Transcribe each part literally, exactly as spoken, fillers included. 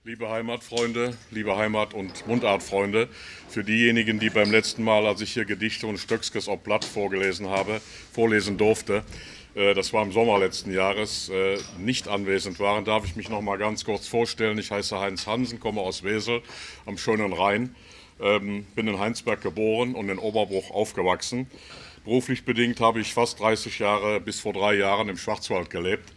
Liebe Heimatfreunde, liebe Heimat- und Mundartfreunde, für diejenigen, die beim letzten Mal, als ich hier Gedichte und Stöckskes auf Platt vorgelesen habe, vorlesen durfte, äh, das war im Sommer letzten Jahres, äh, nicht anwesend waren, darf ich mich noch mal ganz kurz vorstellen. Ich heiße Heinz Hansen, komme aus Wesel am schönen Rhein, ähm, bin in Heinsberg geboren und in Oberbruch aufgewachsen. Beruflich bedingt habe ich fast dreißig Jahre, bis vor drei Jahren, im Schwarzwald gelebt.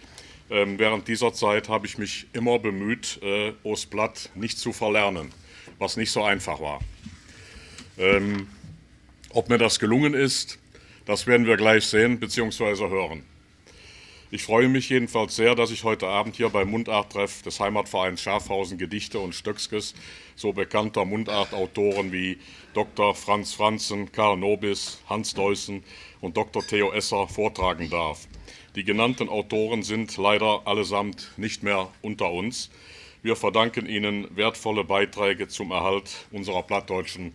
Ähm, während dieser Zeit habe ich mich immer bemüht, äh, Oos Platt nicht zu verlernen, was nicht so einfach war. Ähm, ob mir das gelungen ist, das werden wir gleich sehen beziehungsweise hören. Ich freue mich jedenfalls sehr, dass ich heute Abend hier beim Mundarttreff des Heimatvereins Schafhausen Gedichte und Stöckskes so bekannter Mundartautoren wie Doktor Franz Franzen, Karl Nobis, Hans Deussen und Doktor Theo Esser vortragen darf. Die genannten Autoren sind leider allesamt nicht mehr unter uns. Wir verdanken ihnen wertvolle Beiträge zum Erhalt unserer plattdeutschen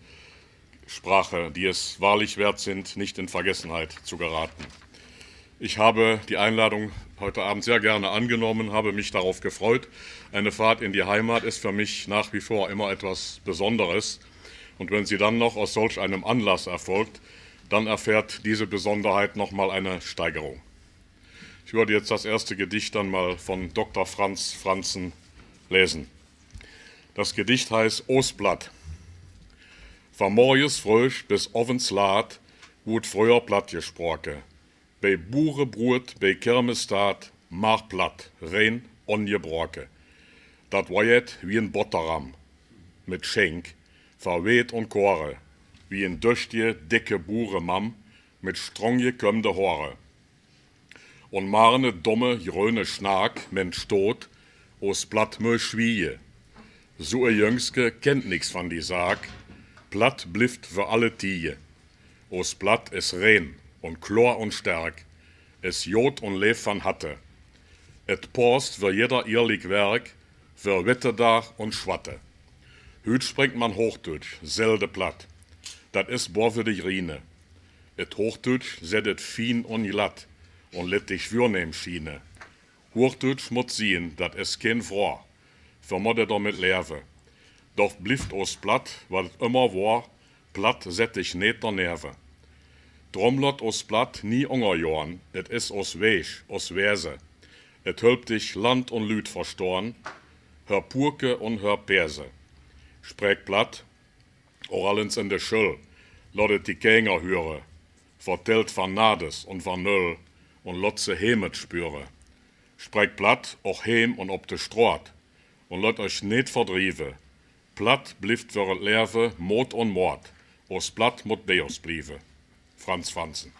Sprache, die es wahrlich wert sind, nicht in Vergessenheit zu geraten. Ich habe die Einladung heute Abend sehr gerne angenommen, habe mich darauf gefreut. Eine Fahrt in die Heimat ist für mich nach wie vor immer etwas Besonderes. Und wenn sie dann noch aus solch einem Anlass erfolgt, dann erfährt diese Besonderheit noch mal eine Steigerung. Ich würde jetzt das erste Gedicht dann mal von Doktor Franz Franzen lesen. Das Gedicht heißt Oos Platt. Van morjes fröh bes ovends laat woodt fröher Platt gesproke. Bei Burebrudd, bei Kirmesdaat, mar Platt, rein, ongebroke. Dat wor jet wie en Botteram, met Schenk, ver Weed un Kore, wie en döschtje, decke Buremamm, met strong gekömmde Hore. Un mar ene domme, gröne Schnaak, men stoot, us Platt mööch schwiege. Su e Jüngske kennt nix van die Saak, Platt blifft för alle Tiege. Us Platt es rein un klor un stärk, es god un leev van Hatte. Et pass för jeder ihrlik Werk, för Wetterdag un Schwatte. Hügg spräch man Huhdütsch, selde Platt. Dat es bovve de Griene. Et Huhdütsch sett et fien un glatt un lett dich vürnehm schiene. Huhdütsch mott sin, dat es kein Froag, för mott et domet levve. Doch blifft us Platt, wat et ömmer wor, Platt sett dich nit dernevve. Dröm loot us Platt nie ungergohn, et es us Wäg, us Wese. Et hölp dich Land un Lüd verstohn, hör puuke un hör peese. Spräch Platt, och allens en de Schöll, loot et die Kinger hüre, vertellt van Nades un van Nöll un loot se Heemet spüre. Spräch Platt och heim un op de Stroot un loot üch nit verdrieve. Platt blifft för et Levve Mod un Moot, us Platt mott bei us blieve. Franz Franzen.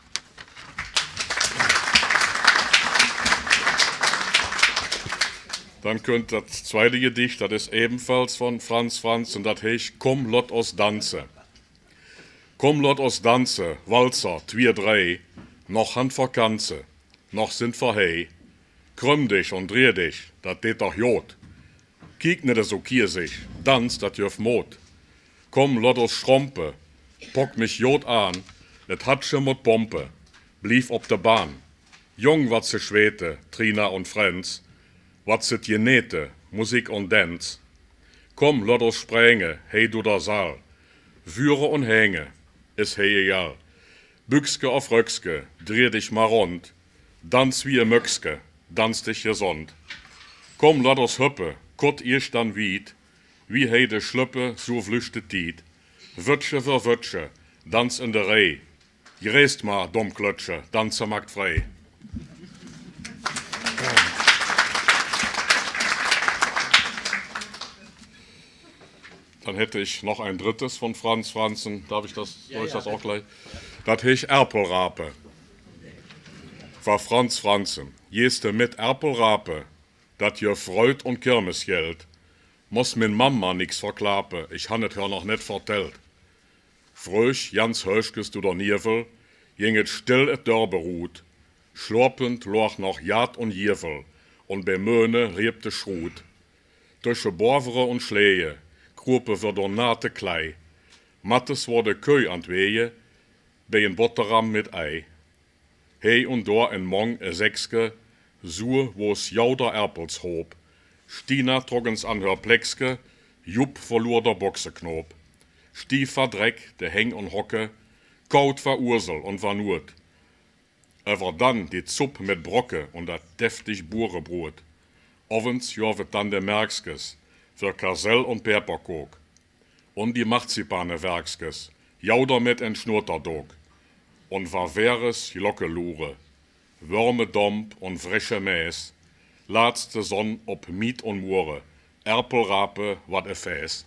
Dann kütt dat zweite Gedicht, dat es evvenfalls vun Franz Franzen, dat heiß Kumm, loot us danze. Kumm, loot us danze, Walzer, twie, drei, noch han ver Kanze, noch sin ver hei. Krömm dich un drih dich, dat deit doch god. Kiek nit esu kiesig, danz, dat gevv Mod. Kumm, loot us schrompe, pock mich god aan, et Hattche mott pompe, bliev op de Bahn. Jung, wat se schweete, Trina un Fränz, wat se et geneete, Musik un Dänz. Kumm, loot us spränge, hei dör der Saal, vüre un hinge, es hei egal. Büxke ov Röckske, drih dich mer rund, danz wie e Möckske, danz dich gesund. Kumm, loot us höppe, kott eesch dann wiet, wie hei de Schlöppe, su flücht de Tiet. Wöttche för Wöttche, danz en de Reih, greest mer, domm Klöttsche, danze maht frei. Dann hätte ich noch ein drittes von Franz Franzen. Darf ich das, ja, soll ich ja, das auch bitte gleich? Dat heiß Erpelrape. Vör Franz Franzen. Geis de met Erpelrape, dat gevv Freud un Kirmesgeld. Muss ming Mamm nix verklape, ich han et hör noch nit vertellt. Fröh, ganz hööschkes dör der Nievel, ging et stell et Dörpe rut. Schlopend log noch Gaat un Gievel, un bei Möhne riep de Schrut. Tösche Bovere un Schleie krupe vör der Naate Klei. Mattes wor de Köh an et Weie, bei en Botteram met Ei. Hei un do en Mong e Säckske, su wos gauder Erpels hop. Stina trok ens an hör Pleckske, Jupp verlor der Boxeknoop. Stiev wor Dreck, de Häng un Hocke, kaud wor Ursel un wor Nuat. Ävver dann die Zupp met Brocke un dat deftig Burebrut. Ovends gov et dann de Merkskes för Kasell un Päperkook. Un die Marzipanewerkskes, Jauder met en Schnuaterdook. Un wor wääres Glockelure, Wörmedomp un fresche Määs, latste Sonn op Miet un Muure, Erpelrape, wat e Fääß.